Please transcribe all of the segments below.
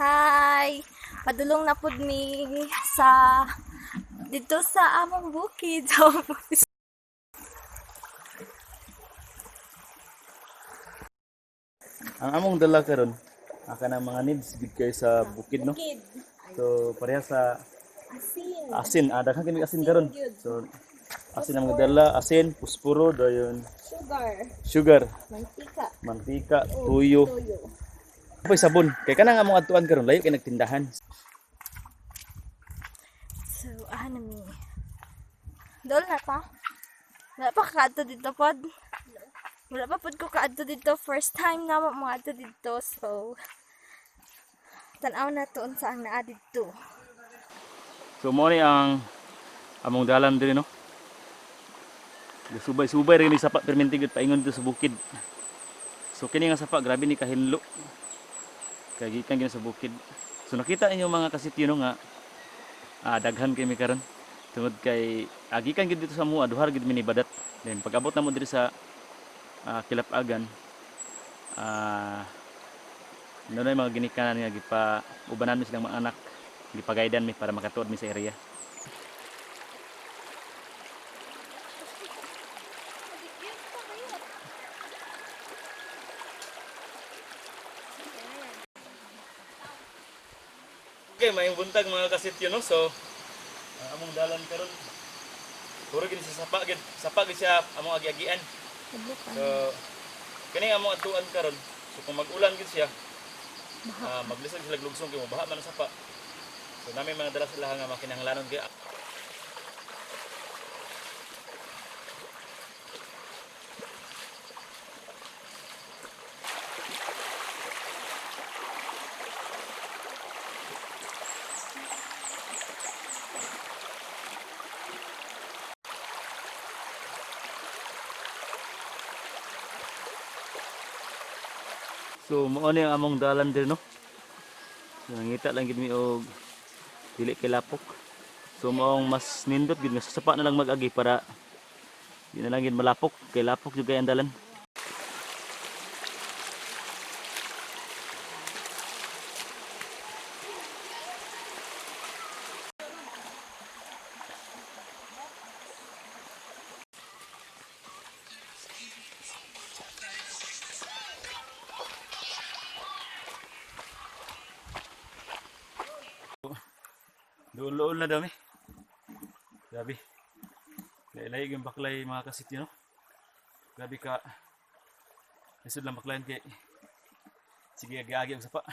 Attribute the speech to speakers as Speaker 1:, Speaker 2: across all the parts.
Speaker 1: Hi! Padulong na pud mi sa dito sa among bukid.
Speaker 2: Ang among dala karon aka ng mga needs gid kay sa bukid, no.
Speaker 1: Bukid.
Speaker 2: So pareha sa
Speaker 1: Asin.
Speaker 2: asin, daghan kami asin karon. So asin ang mga dala, asin, puspuro, dayon
Speaker 1: Sugar.
Speaker 2: sugar,
Speaker 1: Mantika.
Speaker 2: mantika, tuyo.
Speaker 1: Tuyo.
Speaker 2: Apoy sabon. Kay kanang among adtuan karon layo kay nagtindahan.
Speaker 1: So, ano mi? Dol na pa? Wala pa kaadto dito pod. Wala pa pod ko kaadto dito. First time na mo mga adto dito. So, tan-aw na to unsa ang naa dito.
Speaker 2: So mo ni ang among dalan diri, no. Subay-subay rin ni sapa perminti gud paingon dito sa bukid. So kini nga sapa grabe ni kahinlo. Kay gikan gyud sa bukid. So nakita ninyo, mga kasityo, no, nga daghan kay mi karon. Tungod kay gikan gyud dito sa mua, duha ra gyud mi ni badat. Then pag-abot namo diri sa Kilapagan, ah, mga ginikanan nga gipa ubanan mi silang mga anak, gipagaidan mi para makatuod mi sa area. Okay, maayong buntag, mga kasityo, no. So, ang among dalan karon puro gid sa sapa gid. Sapa gid siya among agi-agian. So, kani among atuan karon. So kung mag-ulan gid siya, maglisod sila lugsong kay mobaha man ang sapa. So namin mga dala sila nga makinahanglanon kay. So mao ni ang among dalan diri, no. So nangita lang gid mi og dili kay lapok. So maong mas nindot gid nga sa sapa na lang mag-agi para di na lang gid malapok kay lapok jud kay ang dalan. Duol-duol na dami. Grabe. Lahi-lahi yung baklay, mga kasityo, no. Grabe ka. Lisod lang baklayan kay sige agi-agi ang sapa.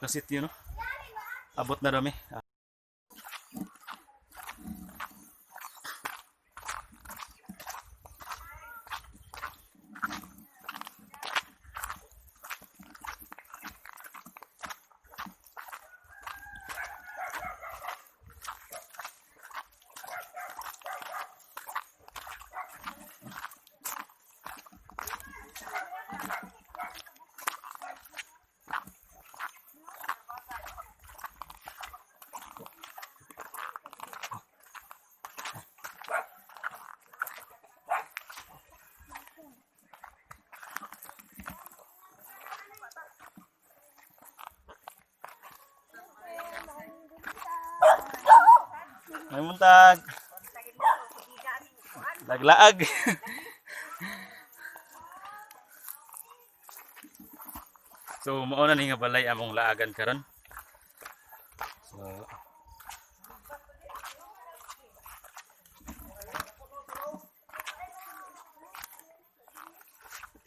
Speaker 2: Kasityo, no? Abot na rami. May muntag. Laglaag. So mao na ni nga balay among laagan karon. So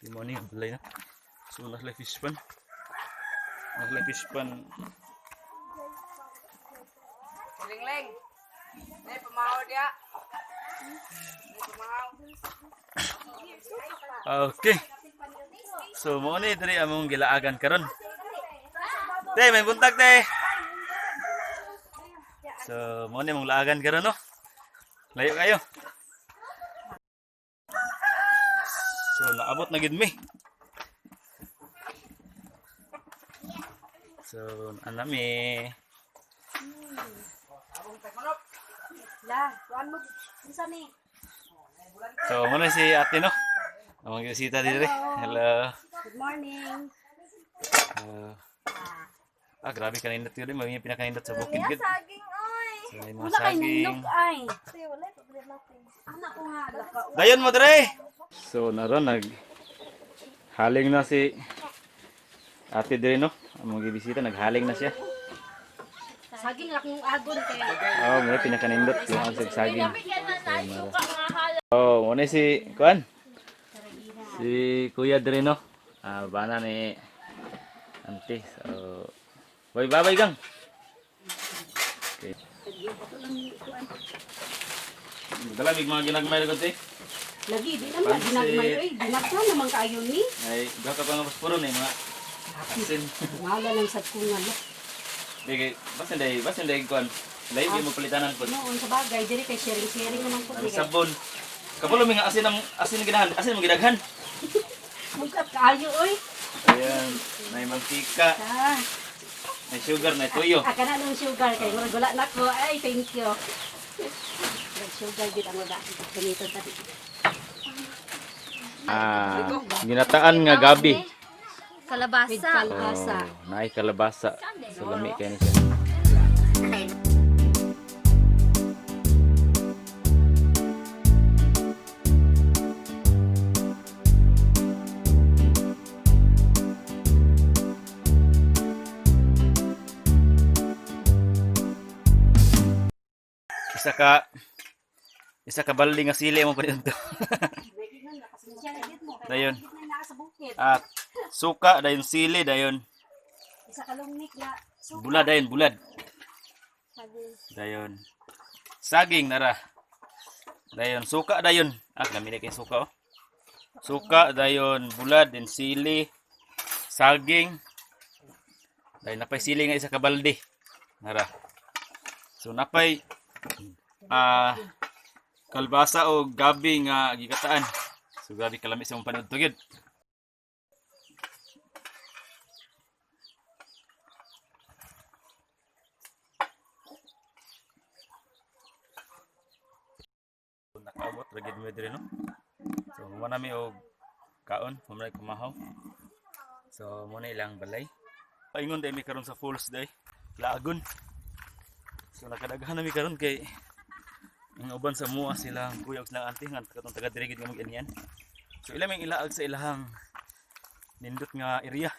Speaker 2: di mo ni nga balay na. So naslay fish pan. Naslay fish pan.
Speaker 3: Lingling. May pamahaw dia. May pamahaw.
Speaker 2: Okay. So mo ni diri among gilaagan karon. Te, may buntag te. So mo ni among laagan karon, no. Layo kayo. So naabot na gid mi. So anami.
Speaker 4: La, kuan mo unsa ni?
Speaker 2: So mo na si ate, no. Among bisita diri. Hello.
Speaker 4: Good morning.
Speaker 2: Grabe kanindot yun. May pinakanindot sa bukid gid.
Speaker 1: Saging oy.
Speaker 2: So, may mga
Speaker 4: Wala kay
Speaker 2: saging.
Speaker 4: nundok ay.
Speaker 1: Kasi wala problema ko.
Speaker 4: Ana ko nga laka.
Speaker 2: Dayon mo dre. So naron nag haling na si Ate dre, no. Among gibisita naghaling na siya.
Speaker 4: Saging ra kong agon kay.
Speaker 2: Oh, may pinakanindot yung ang saging. Oh, mo si kuan. Si Kuya dre, no. Ah, bana ni Ante. So, bye bye gang. Okay. Dalamig mga ginagmay ko te.
Speaker 4: Lagi di naman
Speaker 2: Pansit.
Speaker 4: ginagmay oy, ginagsa naman kaayo ni.
Speaker 2: Ay, duha ka pa nga paspuro ni mga asin.
Speaker 4: Wala lang sad ko nga. La.
Speaker 2: Di basin day kuan. Layo gyud mo palitanan po.
Speaker 4: Noon sa bagay diri kay sharing-sharing naman ko
Speaker 2: Ang
Speaker 4: di kay.
Speaker 2: sabon. Kapulo mi nga asin ang asin ang ginahan, asin mo gidaghan.
Speaker 4: Mugkat kaayo oy.
Speaker 2: Ayan, may mantika,
Speaker 4: Ah,
Speaker 2: may sugar, may tuyo.
Speaker 4: ah kana nang sugar kay murag wala na ko. Ay, thank you. Murag sugar gid ang wala. Ganito tadi.
Speaker 2: Ah, ginataan nga gabi.
Speaker 4: With
Speaker 1: Kalabasa.
Speaker 4: kalabasa.
Speaker 2: Oh, naay kalabasa. So lami kay ni siya. Isa ka isa ka balde nga sili mo pa dito. Dayon.
Speaker 4: Na sa bukid.
Speaker 2: At suka dayon, sili dayon.
Speaker 4: Isa ka lungnik na suka.
Speaker 2: Bulad dayon, bulad. Dayon. Saging nara. Dayon suka dayon. Ah, lami na kay suka oh. Suka dayon, bulad din sili, saging. Dayon napay sili nga isa ka balde. Nara. So napay kalbasa o gabi nga gikataan. So grabe kalami sa mong panood to gyud. Nakaabot ra gid mo diri, no. So human nami og kaon, human na kumahaw. So mo na ilang balay. Paingon dai mi karon sa falls dai. Laagon. So nakadaghan na mi karon kay ang uban sa mua sila ang kuya ug silang auntie nga katong taga diri gid nga mag-anian. So ila may ilaag sa ilahang nindot nga area.